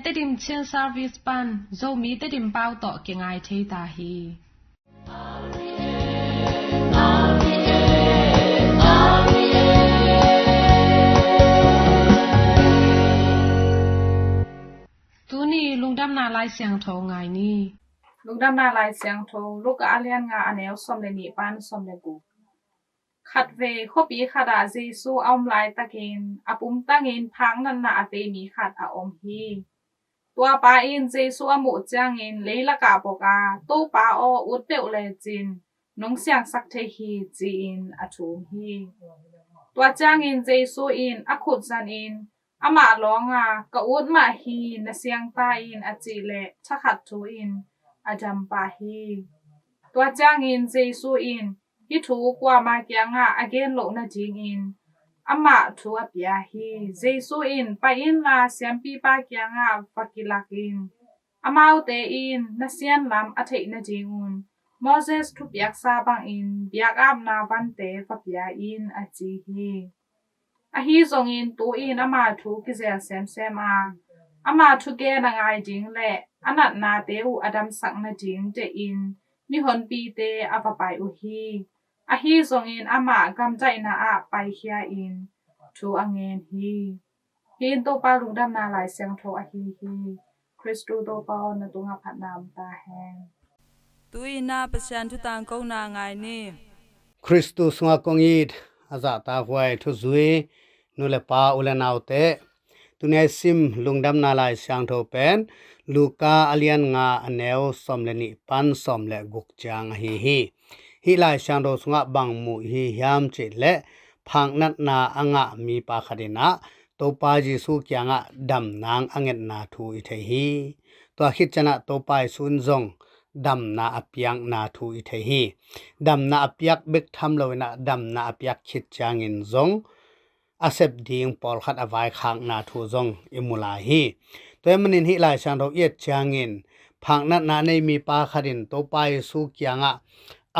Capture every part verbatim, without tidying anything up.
Tedim Chin Service pan Zomi Tedim pau tawh kingai thei ta hi. Tuni lungdamna Lai Siangtho ngai ni. Lungdamna Lai Siangtho Luka a lian nga, a neu sawm le nih pan sawm le guk. Khatvei khuapi khatah Jesu a om laitakin a pumtangin phaknatna a vei mi khat a om hi. Tua pa in Jesu a muh ciangin leilakah bok a, "Topa aw, ut peuh lecin nong siangsak thei hi," ci-in a thum hi. Tua ciangin Jesu in a khut zanin amah lawng a, "Ka ut mah hi, na siang ta in," a cih leh thakhat thu in a dam pah hi. Tua ciangin Jesu in hih thu kuama kiangah a gen loh nadingin amah thu a pia hi. Jesu in, "Pai inla siampipa kiangah va kilak in. Amaute in na sianlam a theih nadingun Moses thupiaksa bangin biakapna vante va pia in," a ci hi. Ahi zongin tu-in ama thu kizel semsem a, ama thugen a ngai ding le a natnate uh a damsak nading dehin mihonpite a va pai uh hi. Ahi zongin amah gamdaihna ah paikhia in thu a ngen hi. Hih in Topa lungdamna Lai Siangtho ahi hi. Khristu Topa aw, na tungah phatna om ta hen. Tu-in ah Pasian thu tangkona ngai ni. Khristu sungah kong it a zahtakhuai thuzui nu le pa, u le naute, tuni a i sim lungdamna Lai Siangtho pen Luka a lian nga, a neu sawm le nih pan sawm le guk ciang ahi hi. Hih Lai Siangtho sungah bang mu i hi hiam cih leh, phaknatna a ngah mipa khat in ah Topa Jesu kiangah damna a ngetna thu i thei hi. Tua khit ciangin ah Topa Jesu in zong damna a piakna thu i thei hi. Damna a piak bek tham loin ah damna a piak khit ciangin zong a sep ding pawlkhat a vaikhakna thu zong i mu lai hi. Tua ahih manin hih Lai Siangtho i et ciangin phaknatna a nei mipa khat in Topa Jesu kiangah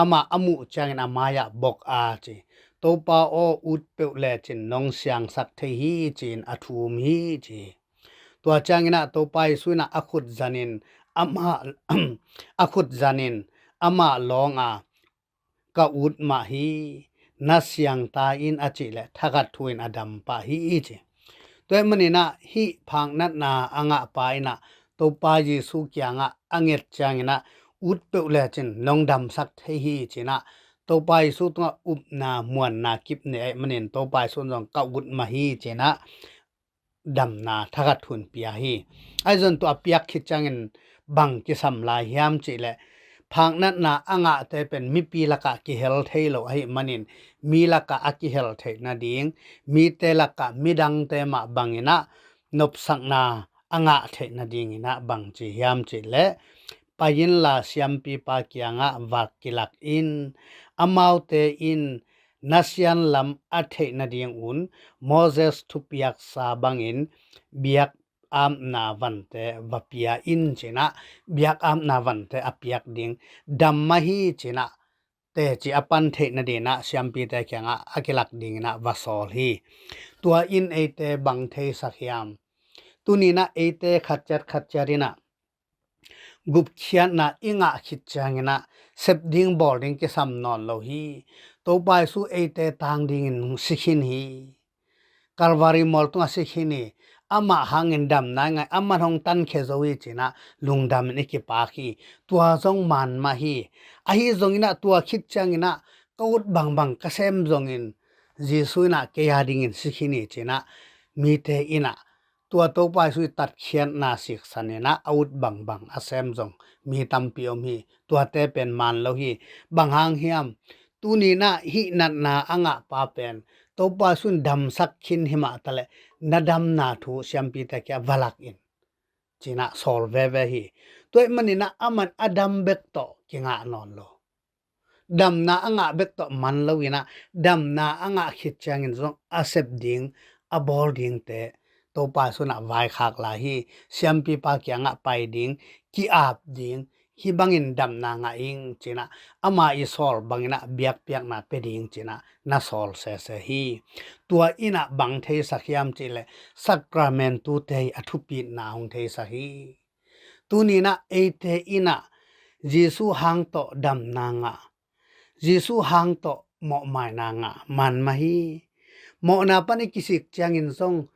amah a muh ciangin a mai-ah bok a ci, "Topa aw, ut peuh lecin nong siangsak thei hi," ci-in a thum hi ci. Tua ciangin ah Topa Jesu in ah a khut zanin amah a khut zanin amah lawng a, "Ka ut mah hi, na siang ta in," a cih leh thakhat thu in a dam pah hi ci. Tua ahih manin ah hih phaknatna a ngahpa in ah Topa Jesu kiangah a nget ciangin ah, "Ut peuh lecin nong damsak thei hi," ci-in ah Topa Jesu tungah upna muanna kip nei ahih manin Topa Jesu in zong, "Ka ut mah hi," ci-in ah damna thakhat thu in pia hi. Ahi zong tua a piak khit ciangin bang kisam lai hiam cih leh, phaknatna a ngahte pen mipi lakah kihel thei lo ahih manin mi lakah a kihel theih nading, mite lakah midangte mah bangin ah nopsakna a ngah theih nadingin ah bang ci hiam cih leh, "Pai inla siampipa kiangah va kilak in. Amaute in na sianlam a theih nadingun Moses thupiaksa bangin biakapna vante va pia in," ci-in ah biakapna vante a piak ding, "Dam mah hi," ci-in ah teci a pan theih nadingin ah siampite kiangah a kilak dingin ah va sawl hi. Tua in eite bang theisak hiam? Tuni-in ah eite khat ciat khat ciat in ah gupkhiatna i ngah khit ciangin ah sep ding bawl ding kisam nawn lo hi. Topa Jesu eite tang dingin si khin hi. Kalvari mual tungah si khin hi. Amah hangin damna i ngah, amah hong tankhia zo hi ci-in ah lungdamin i kipak hi. Tua zong man mah hi. Ahi zongin ah tua khit ciangin ah ka ut bangbang ka sem zongin Jesu in ah kei a dingin si khin hi ci-in ah mite in ah tua Topa Jesu i tatkhiatna siksan in ah a ut bangbang a sem zong mi tampi om hi. Tuate pen man lo hi. Bang hang hiam? Tuni-in ah hih natna a ngahpa pen Topa Jesu in damsak khin hi mah taleh, "Na damna thu siampite kiangah va lak in," ci-in ah sawl veve hi. Tua ahih manin ah aman a dam bek tawh kingah nawn lo. Damna a ngah bek tawh man loin ah, damna a ngah khit ciangin zong a sep ding, a bawl dingte Topa Jesu in ah vaikhak lai hi. Siampipa kiangah pai ding, ki-ap ding, hih bangin damna ngah ing cinah, ama i sawl banginah biakpiakna pia ding cinah na sawl sese hi. Tua inah bang theisak hiam cihleh, sakramentute hi a thupitna hong theisak hi. Tuninah eite inah Jesu hang tawh damna ngah, Jesu hang tawh mawhmaina ngah man mah hi. Mawhna pan i kisik ciangin zong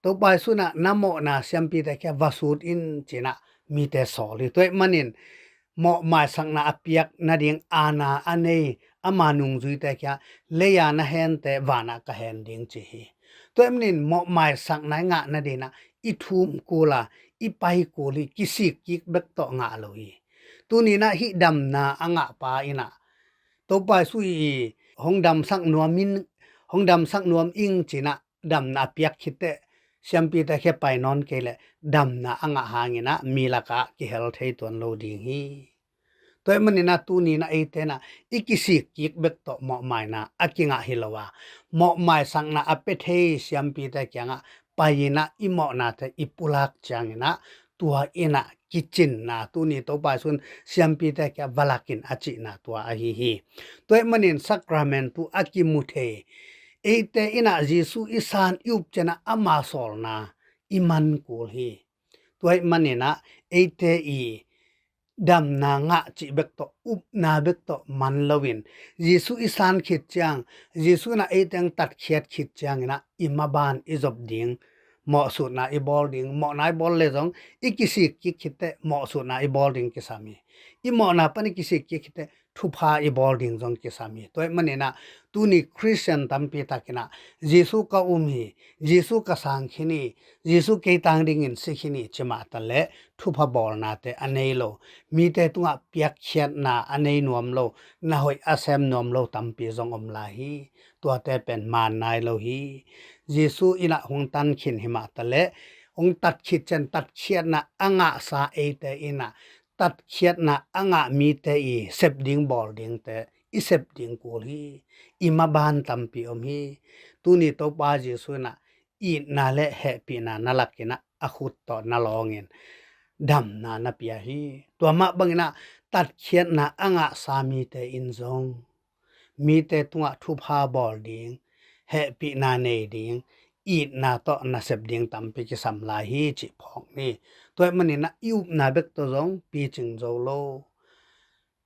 Topa Jesu inah na mawhna siampite kia va sut in cinah mite sawl hi. Tua ahih manin mawhmaisakna a piak nading aana a nei ama nungzuite kia, leia na hente vanah ka hen ding ci hi. Tua ahih manin mawhmaisakna i ngah nadinah i thum kul a, i pai kul hi, kisik kik bek tawh ngah lo hi. Tuninah hih damna a ngahpa inah Topa Jesu i hong damsak nuam in, hong damsak nuam ing cinah damna a piak khit teh, siampite khia pai nawn kei leh damna a ngah hanginah mi lakah kihel thei tuan lo ding hi. Tua ahih maninah tuninah eite inah i kisik kik bek tawh mawhmaina a kingah hi lo a, mawhmaisakna a pia thei siampite kiangah pai inah i mawhnate i pulak cianginah tua inah kicinna, tuni Topa Jesu in siampite kia va lak in a cihna tua ahi hi. Tua ahih manin sakramentu a kimu thei, eite inah Jesu i san i up cianah ama sawlna i man kul hi. Tua ahih maninah eite i damna ngah cih bek tawh, upna bek tawh man loin, Jesu i san khit ciang, Jesu inah eite hong tatkhiat khit cianginah i maban i zop ding, mawhsutna i bawl ding, mawhna i bawl le zong i kisik kik khit teh mawhsutna i bawl ding kisam hi. I mawhna pan i kisik kik khit teh thupha i bawl ding zong kisam hi. Tua ahih maninah tuni Khristian tampi takinah Jesu ka um hi, Jesu ka sang khin hi, Jesu kei tang dingin si khin hi ci mah taleh thupha bawlnate a nei lo, mite tungah piakkhiatna a nei nuam lo, na hoih a sem nuam lo tampi zong om lai hi. Tuate pen maan nai lo hi. Jesu inah hong tan khin hi mah taleh hong tat khit ciang tatkhiatna a ngahsa eite inah tatkhiatna a ngah mite i sep ding bawl dingte i sep ding kul hi. I maban tampi om hi. Tuni Topa Jesu inah itna le hehpihna na lakinah a khut tawh na lawngin damna na pia hi. Tua mah banginah tatkhiatna a ngahsa mite in zong mite tungah thupha bawl ding, hehpihna nei ding, itna tawh na sep ding tampi kisam lai hi cih phawk ni. Tua ahih maninah i upna bek tawh zong picing zo lo,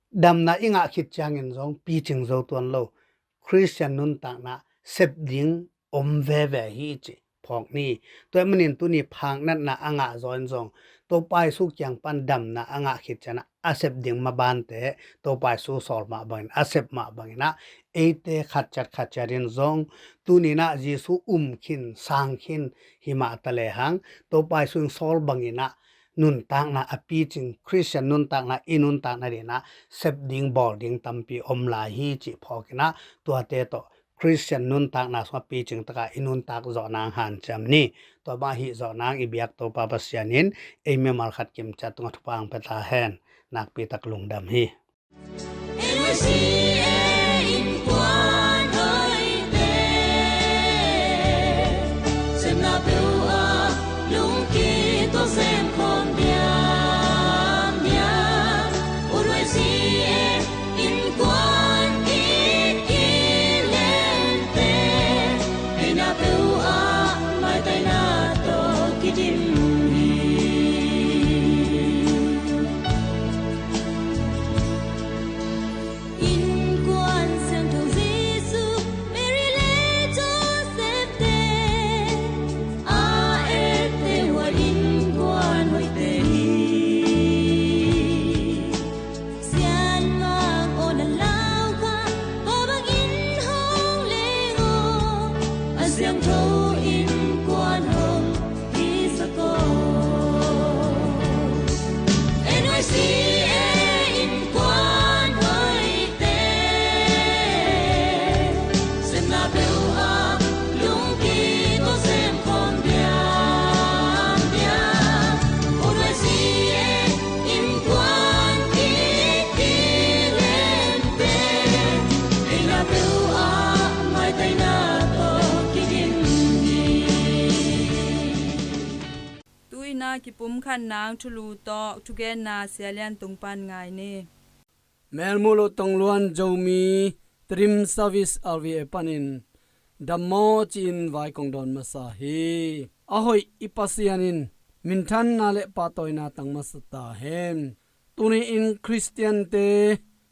damna i ngah khit ciangin zong picing zo tuan lo Khristian nuntakna sep ding om veve hi cih phawk ni. Tua ahih manin tuni phaknatna a ngah zaw in zong Topa Jesu kiang pan damna a ngah khit cianah a sep ding mabante Topa Jesu sawl mah bangin a sep mah banginah eite khat ciat khat ciat in zong tuninah Jesu um khin sang khin hi mah talehang Topa Jesu in sawl banginah nuntakna a picing, Khristian nuntakna i nuntakna dinah sep ding bawl ding tampi om lai hi cih phawkinah tuate tawh Khristian nuntakna sungah picing takah i nuntak zawh nang hanciam ni. Tua bang ahi zawh nang i biak Topa Pasian in ei mimal khat kimciat tungah thupha ang pia ta hen. Nakpi tak lungdam hi. Innkuan siangtho Jesu, Mary le Joseph te a ette hua innkuan hoihte hi. Sianmang aw na lau kha, tua bangin hong leng aw, a siangtho innkuan hong hisak aw. N Y C A innkuan hoihte, sepna peuh ah lungkik aw sem khawm diamdiam. N Y C A innkuan kik kilem pen, eina peuh ah maitaina tawh kidim hi. Tu-in ah Kipumkhat nang thulu tawh thugenna Sia Lian Tung pan ngai ni. Melmuh lo tongluan Zomi Stream Service R V A panin dammaw ci-in vai kong dawn masa hi. A hoih i Pasian in minthanna le pahtawina tang masa ta hen. Tuni in Khristiante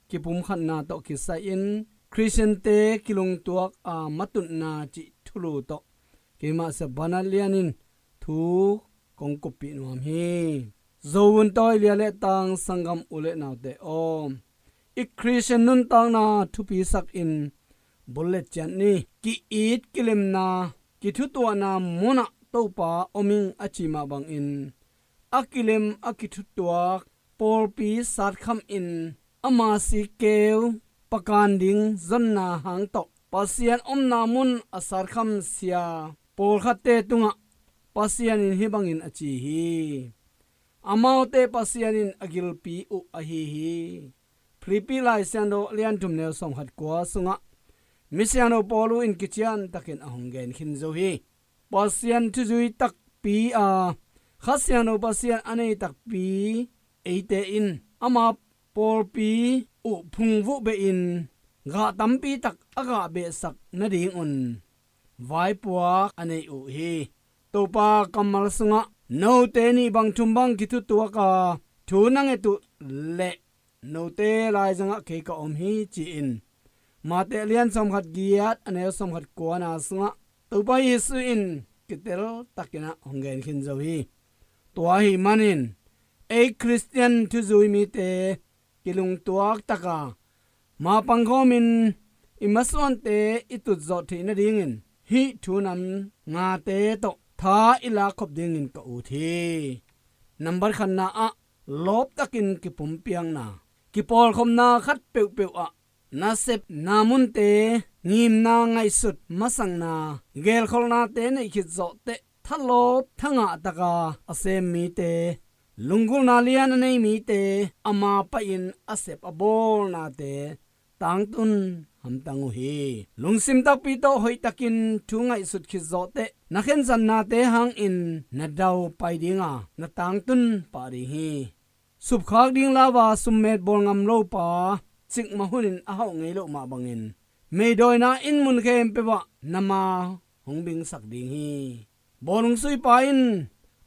kipumkhatna tawh kisai-in Khristiante kilungtuak a matutna cih thulu tawh keimah Sia Banat Lian in thu kong kuppih nuam hi. Zo vuntawi lia le tang sanggam u le naute aw, i Khristian nuntakna thupisak in bul le ciat ni. Ki-it kilemna, kithutuahna munah Topa om ing a ci mah bangin a kilem a kithutuak pawlpi satkham in ama sikkeu pakan ding zonna hang tawh Pasian omna mun a satkham sia pawlkhatte tungah Pasian in hih bangin a ci hi. Amaute Pasian in a gilpi uh ahi hi. Philippi Lai Siangtho lian thum neu sawmkhat kua sungah misiangtho Paul in kiciantakin a hong gen khin zo hi. Pasian thuzui takpi a, Kha Siangtho Pasian a nei takpi eite in ama pawlpi uh phungvuh behin gah tampi tak a gah behsak nadingun vaipuak a nei uh hi. Topa kammal sungah note nih bang thum bang kithutuak a thu na nget uh leh note laizangah kei ka om hi ci-in Mate lian sawmkhat giat a neu sawmkhat kuana sungah Topa Jesu in kitel takin ah hong gen khin zo hi. Tua ahih manin ei Khristian thuzui mite kilungtuak taka mapang khawmin i masuante i tutzawh theih nadingin hih thu nam ngate tawh tha i lakkhop dingin ka ut hi. Nambat khatna ah lawptakin kipumpiakna, kipawlkhopna khat peuhpeuh ah nasepna munte ngimna ngaihsut masakna, gelkholhnate neih khit zawhteh thalawp thangah taka a sem mite, lunggulhna lian a nei mite ama pai-in a sep a bawlnate tangtun hamtang uh hi. Lungsim takpi tawh hoihtakin thu ngaihsut khit zawhteh na khensatnate hangin na dau pai dinga na tangtun pah ding hi. Supkhak ding lauva summet bawl ngam lopa cikmah hunin a hauh ngei loh mah bangin meidawina in mun khempeuh ah na ma hong bingsak ding hi. Bawlung suipa in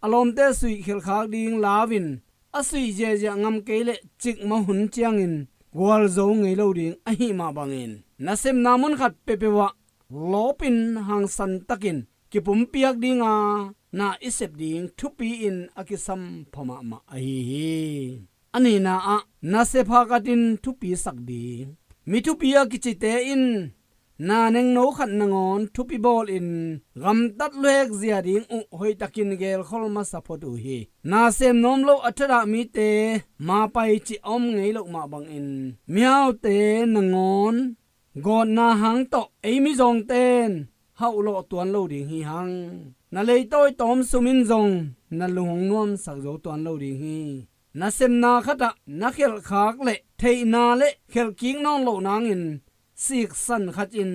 a lawmte suih khelhkhak ding lau-in a suih ziahziah ngam kei leh cikmah hun ciangin gualzo ngei lo ding ahih mah bangin nasepna mun khat peuhpeuh ah lawpin hangsantakin kipumpiak dinga na i sep ding thupi-in a kisam pha mahmah ahi hi. A nihna ah nasep hahkatin thupisak ding. Mi thupi a kicite in na nengno khat nangawn thupi bawlin gamtat luhek zia ding uh hoihtakin gelkhol masa phot uh hi. Na sem nuam lo a thadah mite mapai cih a om ngei loh mah bangin mihaute nangawn gawtna hang tawh ei mizawngte in hauhlawh tuan lo ding hi hang. Na leitawi tawm sum in zong na lung hong nuamsak zo tuan lo ding hi. Nasepna khatah na khelhkhak leh theihna le khelhkik nawn loh nangin siksan khatin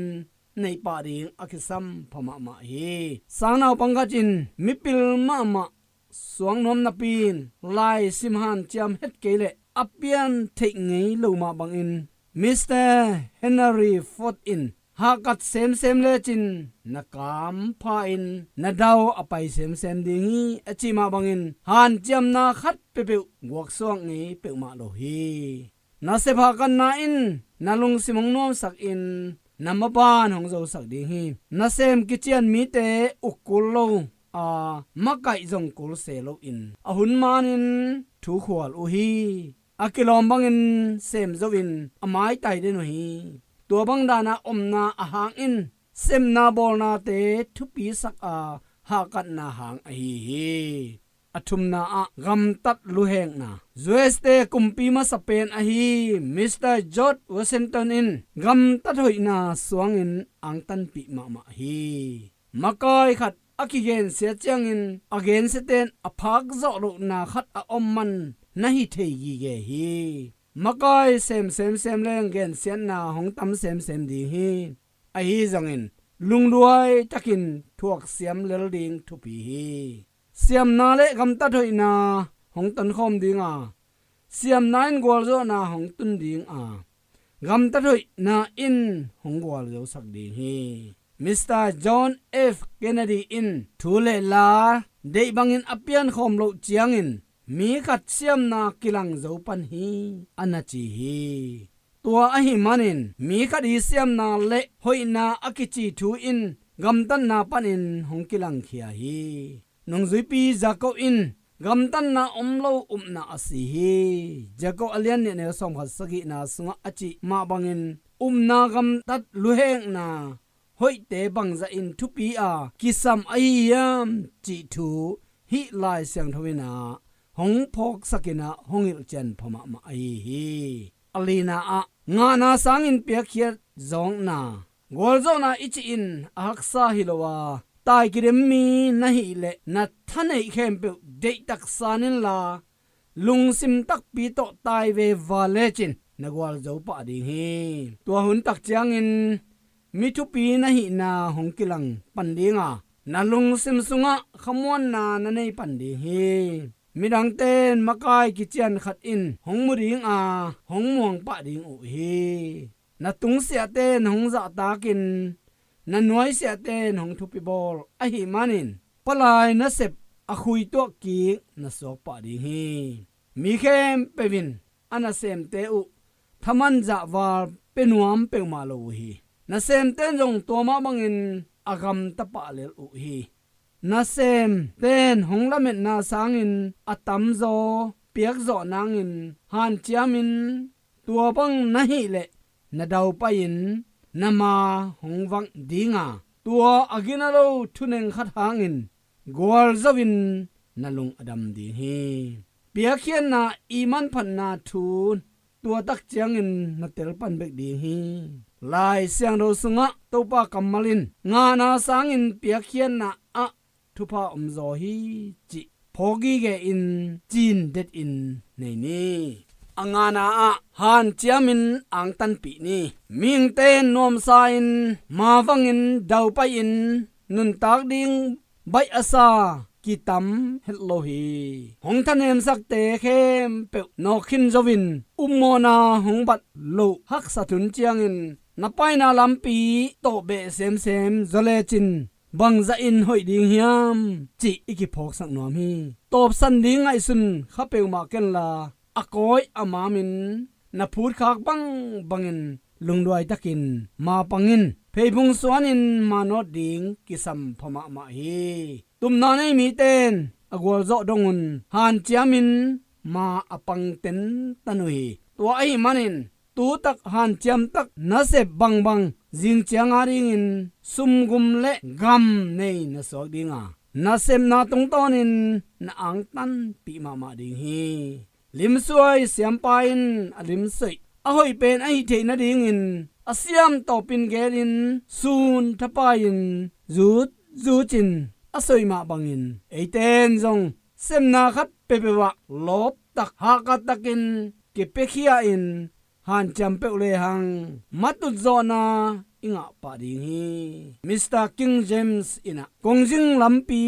neih pah ding a kisam pha mahmah hi. Sangnaupang khatin mipil mahmah suang nuam napi-in lai sim hanciam het kei leh a pian theih ngei lo mah bangin Mister Henry Ford in hahkat semsem lecin na kam pha-in na dau a pai semsem ding hi a cih mah bangin hanciamna khat peuhpeuh guaksuak ngei peuhmah lo hi. Nasep hahkatna in na lungsim hong nuamsakin na maban hong zosak ding hi. Nasem kician mite uk kul lo a, makaih zong kul se loin a hun manin thukhual uh hi. A kilawm bangin sem zo-in a maitai den uh hi. Tua bang dana omna a hangin sepna bawlnate thupisak a hahkatna hang ahi hi. A thumna ah gamtat luhekna. U S te kumpi masa pen ahi Mister George Washington in gamtat hoihna suangin angtanpih mahmah hi. Makai khat a kigensia ciangin a gensiaten a phak zawh lohna khat a om man na hi thei gige hi. Makai sem semsem leng gensiatna hong tam semsem ding hi. Ahi zongin lungduai takin thuaksiam lel ding thupi hi. Siamna le gamtat hoihna hong tonkhawm ding a, siamna in gualzawhna hong tun ding a, gamtat hoihna in hong gualzosak ding hi. Mister John F Kennedy in thu le la deih bangin a piankhawm loh ciangin mi khat siamna kilang zo pan hi a na ci hi. Tua ahih manin mi khat i siamna le hoihna a kici thu in gamtatna panin hong kilangkhia hi. Nungzuipi Jacob in gamtatna om lo upna a si hi. Jacob a lian nih a neu sawmkhat sagihna sungah a cih mah bangin upna gamtat luhekna hoihte bangzah in thupi a kisam ahi hiam cih thu hih Lai Siangtho in ah hong phawksak in ah hong hilhcian pha mahmah ahi hi. A lina ah ngahna sangin piakkhiat zawkna, gualzawhna i cih in a haksa hi lo a, tai kidem mi na hih leh na thaneih khempeuh deihtak san inla, lungsim takpi tawh tai ve va lecin na gualzo pah ding hi. Tua hun tak ciangin mi thupi na hihna hong kilang pan ding a, na lungsim sungah khamuanna na nei pan ding hi. Midangte in makai kician khat in hong mu ding a, hong muang pah ding uh hi. Na tungsiahte in hong zahtakin, na nuaisiahte in hong thupi bawl ahih manin palai nasep a khuituah kik na suak pah ding hi. Mi khempeuh in a nasemte uh thaman zahval pia nuam peuhmah lo uh hi. Nasemte in zong tua mah bangin a gamta pah lel uh hi. Nasemte in hong lametna sangin a tamzaw piakzawh nangin hanciamin, tua bang na hih leh na daupai-in na ma hong vak ding a, tua a gina lo thuneng khat hangin gualzo in na lung a dam ding hi. Piakkhiatna i manphatna thu tua tak ciangin na tel pan bek ding hi. Lai Siangtho sungah Topa kammal in ngahna sangin piakkhiatna ah thupha omzaw hi cih phawk gige in cin det in nei ni. A ngahna ah hanciamin angtanpih ni. Mihingte in nuamsa in, ma vangin daupai-in nuntak ding baih a sa kitam het lo hi. Hong thanemsakte khempeuh nawk khin zo in, upmawhna hong bat loh haksat hun ciangin na paina lampi tawh beh semsem zaw lecin bangzah in hoih ding hiam cih i kiphawksak nuam hi. Tawpsan ding ngaihsun kha peuhmah kenla, a kawi a mamin na phutkhak bangbangin lungduai takin ma pangin pheiphung suanin manawt ding kisam pha mahmah hi. Tupna nei mite in a gualzawh dongun hanciamin ma a pang tentan uh hi. Tua ahih manin tu tak hanciam tak nasep bangbang zingciang adingin sumgum le gam nei na suak ding a, nasepna tungtawnin na angtanpih mahmah ding hi. Limsuai siampa in a limsoih a hoih pen a hih theih nadingin a siam tawpin gelin sun thapai-in zut zutin a soih mah bangin eite in zong sepna khat peuhpeuh ah lawptak hahkattakin kipiakhia-in hanciam peuh lehang matutzawhna i ngah pah ding hi. Mister King James in ah kongzing lampi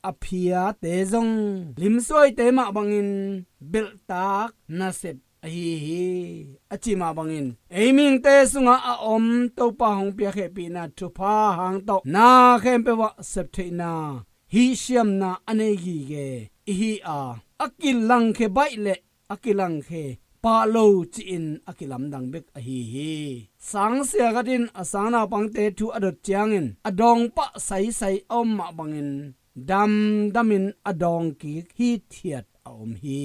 a phiate zong limsuaite mah bangin belhtak nasep ahi hi, a cih mah bangin ei mihingte sungah a om Topa hong piak hehpihna thupha hang tawh na khempeuh ah septheihna, hihsiamna a nei gige ihi a, a kilangkhia baih le a kilangkhia pah lo ci-in a kilamdang bek ahi hi. Sangsia khat in a sangnaupangte thu a dot ciangin a dawngpah saisai a om mah bangin damdamin a dawng kik hithiat a om hi.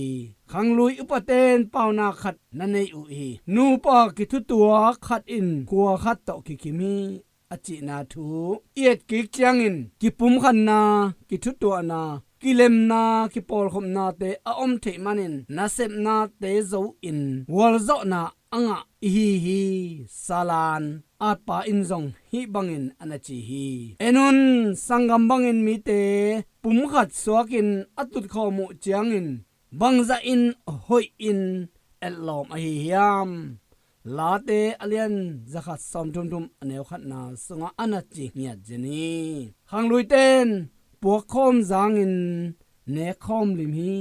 Khanglui upate in pauna khat na nei uh hi. Nupa kithutuak khat in khua khat tawh kikim hi, a cihna thu i et kik ciangin kipumkhatna, kithutuahna, kilemna, kipawlkhopnate a om theih manin nasepnate zo-in gualzawhna a ngah ihi hi. Salan atpa in zong hih bangin a na ci hi. En un, sanggam bangin mite pumkhat suakin a tutkhawm uh ciangin bangzah in hoih in etlawm ahi hiam? Late a lian zakhat sawmthumthum a neu khatna sungah a na ci ngiat zen hi. Khangluite in puakkhawm zangin nekkhawm lim hi.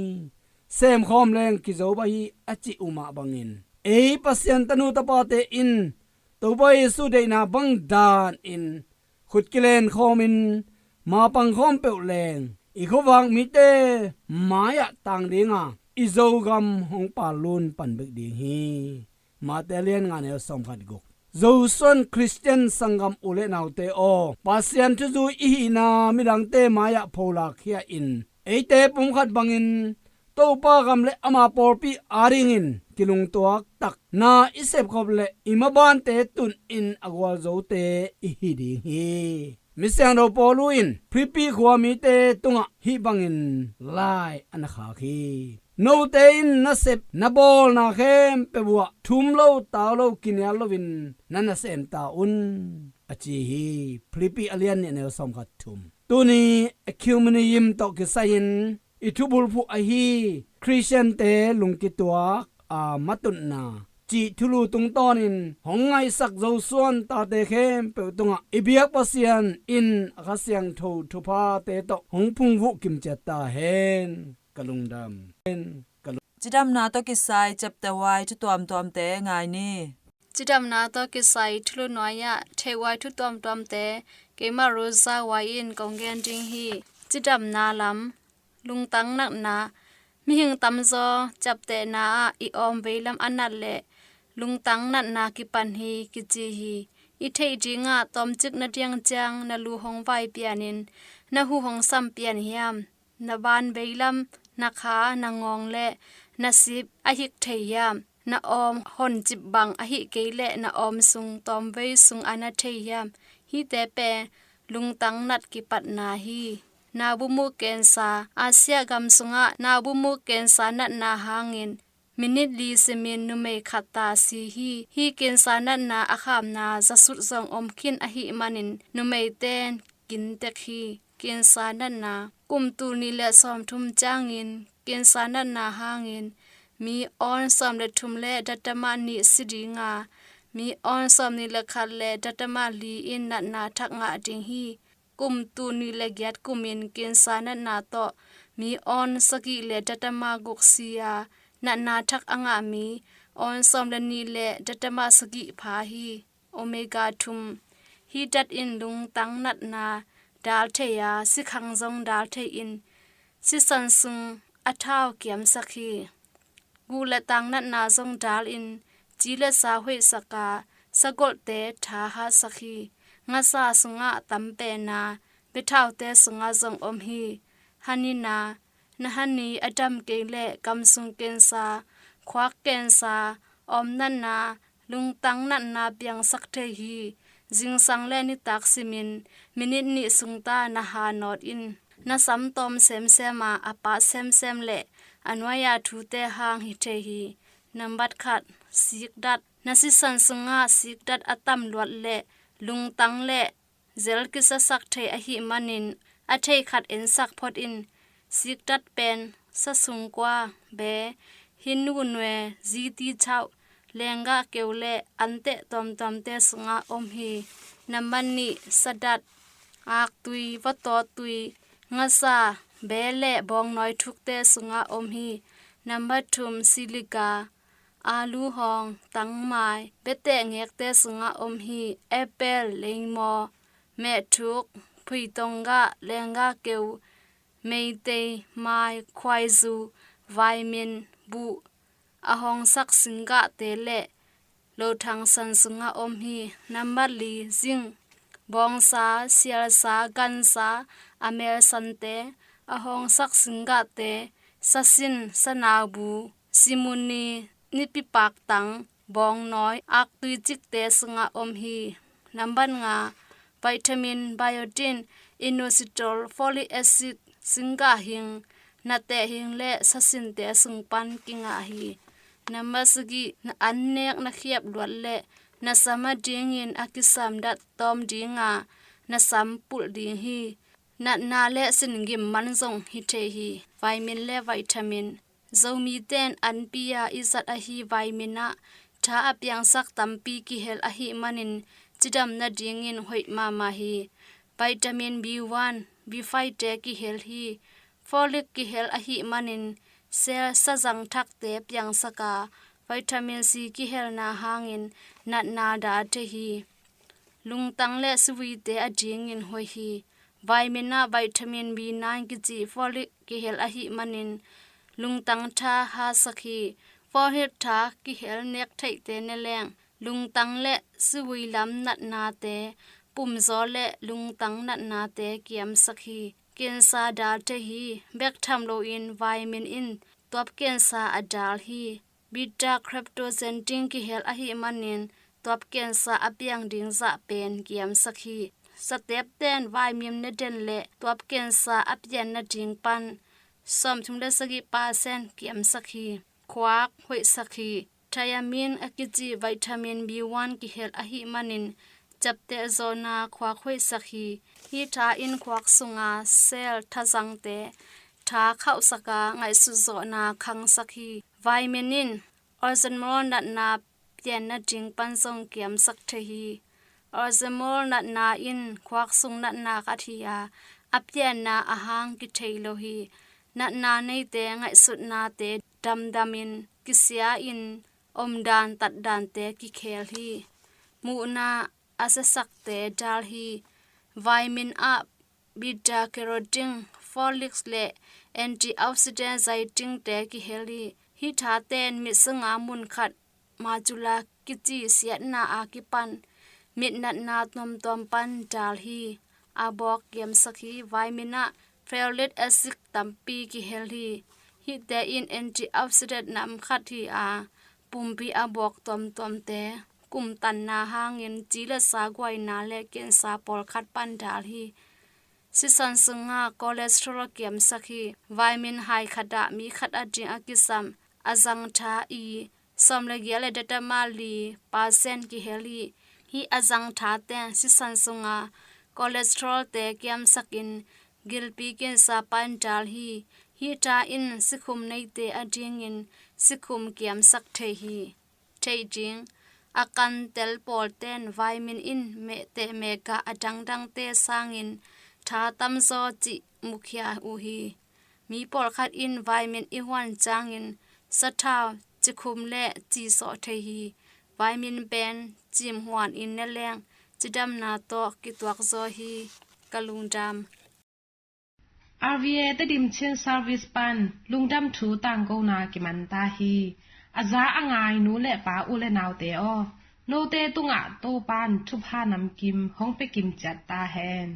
Semkhawm leng kizo bah hi, a cih uh mah bangin ei Pasian tanu tapate in Topa Jesuh deihna bang danin khut kilenkhawmin mapangkhawm peuh leng i khuavak mite mai-ah tang dinga i Zogam hong pallun pan bek ding hi. Mate lian nga neu sawmkhat guk. Zosuan Khristian sanggam u le naute aw, Pasian thuzui i hihna midangte mai-ah pholak khia in eite pumkhat bangin Topa gam le ama pawlpi adingin kilungtuak tak na i sepkhop le i mabante tunin a gualzote i hi ding hi. Misiangtho Paulu in Philippi khua mite tungah hih bangin lai a na khak hi. Note in nasep na bawlna khempeuh uh ah thum lo tau lo kinial loin na nasem ta un, a ci hi. Philippi a lian nih a neu sawmkhat thum. Tuni Ecumenium tawh kisai-in i thubulphuh ahi Khristiante lungkituak a matutna cih thulu tungtawnin hong ngaihsak Zosuan tate khempeuh tungah i biak Pasian in a Kha Siangtho thuphate tawh hong phungvuh kimciat ta hen. Ka lungdam. Hen. Ka lung- Cidamna tawh kisai chapter Y thu tuamtuamte ngai ni. Cidamna tawh kisai thulu nuai-ah theih Y thu tuamtuamte keimah Rosa Y in kong gen ding hi. Cidamna lam. Lungtang natna. Mihing tamzaw ciaptehna ah i awm veilam a nat leh lungtang natna kipan hi kici hi. I theih dingah tawmcik na diang ciang na lu hong vai pianin na hu hong sam pian hiam? Na ban veilam, na kha, na ngawng le na sip a hik thei hiam? Na awm honcip bang ahih kei leh na awm sung tawmvei sung a na thei hiam? Hihte pen lungtang nat kipatna hi. Naubumuk kensa. Asia gam sungah naubumuk kensa natna hangin minit li simin numei khat ta si hi. Hih kensa natna a khapna zasut zong om khin ahih manin numeite in kin tek hi. Kensa natna. Kum tul nih le sawmthum ciangin kensa natna hangin mi awn sawm le thum le datama nih si dinga, mi awn sawmnih le khat le datama li in natna thak ngah ding hi. Kum tul nih le giat kumin kensa natna tawh mi awn sagih le datama guk si a, natna thak a ngah mi awn sawm le nih le datama sagih pha hi. Omega thum. Hih dat in lungtang natna dal thei a, sikhang zong dal thei in sisan sung a thau kiamsak hi. Guh le tang natna zong dal in ci le sa hoihsak a, sagolhte tha hatsak hi. Ngasa sungah tam pen a, biathaute sungah zong om hi. Hanina. Na hani a dam kei leh gamsung kensa, khuak kensa, awm natna, lungtang natna piangsak thei hi. Zingsang le nitak simin minit nih sungta na ha nawt in. Na sam tawm semsem a, a pat semsem le a nuai-a thute hang hi thei hi. Nambat khat. Sikdat. Na sisan sungah sikdat a tam luat le lungtang le zel kisasak thei ahih manin a theih khat ensak phot in. Sikdat pen sa sungkua, be, hin nunue, ziti chauh, lenggah keu le anteh tuamtuamte sungah om hi. Nambat nih. Sadat. Aktui, vatawttui, ngasa, be le bawngnawi thukte sungah om hi. Nambat thum. Silika. Alu hawng, tangmai, beteh ngekte sungah om hi. Apple, leimaw, mehthuk, phuitonggah, lenggah keu, meitei, mai, khuaizu, vaimin, buh, a hawngsak singgahte le lothang san sungah om hi. Nambat li. Zing. Bawngsa, sialsa, gansa, a melsante, a hawngsak singgahte, sasin, sanaubu, simuni, nipipaktang, bawngnawi, aktui cikte sungah om hi. Nambat nga. Vitamin, biotin, inositol, folic acid, singgah hing, nateh hing le sasinte sung pan kingah hi. Nambat sagih. Na annek na khiap luat le na sam adingin a kisam dat tawm dinga na sam pulh ding hi. Natna le singim man zong hi thei hi. Vitamin le vitamin. Zomite in anpi-a i zat ahi vitamin ah tha a piangsak tampi kihel ahih manin cidam nadingin hoih mahmah hi. Vitamin B one, B five te kihel hi. Folic kihel ahih manin cell sazang thakte piangsak a, vitamin C kihelna hangin natna dal thei hi. Lungtang le sivuite adingin hoih hi. Vitamin ah vitamin B nine kici folic kihel ahih manin lungtang tha hasak hi. Folic tha kihel nek theihte ne leng lungtang le sivui lam natnate, pumzaw le lungtang natnate kiamsak hi. Cancer dal thei hi. Bek tham loin vitamin in tuap cancer a dal hi. Beta carotene ding kihel ahih manin tuap cancer a piang ding zah pen kiamsak hi. Satep ten vitamin ne den le tuap cancer a pian nading pan sawmthum le sagih percent kiamsak hi. Khuak hoihsak hi. Thiamine a kici vitamin B one kihel ahih manin ciapteh zawhna khuak hoihsak hi. Hih tha in khuak sunga cell thazangte tha khauhsak a, ngaihsut zawhna khangsak hi. Vitamin in organelle natna pian nading pan zong kiamsak thei hi. Organelle natna in khuak sung natna khat hi a, a pianna ahang kithei lo hi. Natna neite ngaihsutnate damdamin kisia in omdan tatdante kikhel hi. Muhna a siasakte dal hi. Vitamin ah beta carotene, folic le antioxidant zaitingte kihel hi. Hih thaten mit sunga mun khat macula kici siatna a kipan mit natna tuamtuam pan dal hi. A bawk kiamsak hi. Vitamin ah folate acid tampi kihel hi. Hihte in antioxidant nam khat hi a, pumpi a bawk tuamtuamte kumtanna hangin ci le sa guaina le cancer pawlkhat pan dal hi. Sisan sunga cholesterol kiamsak hi. Vitamin hai khat ah mi khat ading a kisam a zangtha i sawm le giat le datamal li percent kihel hi. Hih a zangtha ten sisan sunga cholesterol te kiamsak in gilpi cancer pan dal hi. Hih tha in sikhum neite adingin sikhum kiamsak thei hi. Theih ding, a kantel pawl ten vitamin in mehteh mehgah a dangdangte sangin tha tamzaw cih mukhia uh hi. Mi pawlkhat in vitamin i huan ciangin sathau, cikhum le ci sawh thei hi. Vitamin pen cimhuan in ne leng cidamna tawh kituak zaw hi. Ka lungdam. R V A Tedim Chin Service pan lungdam thu tangkona kiman ta hi. A za a ngai nu le pa u le naute aw, note tungah Topan thupha namkim hong pia kim ciat ta hen.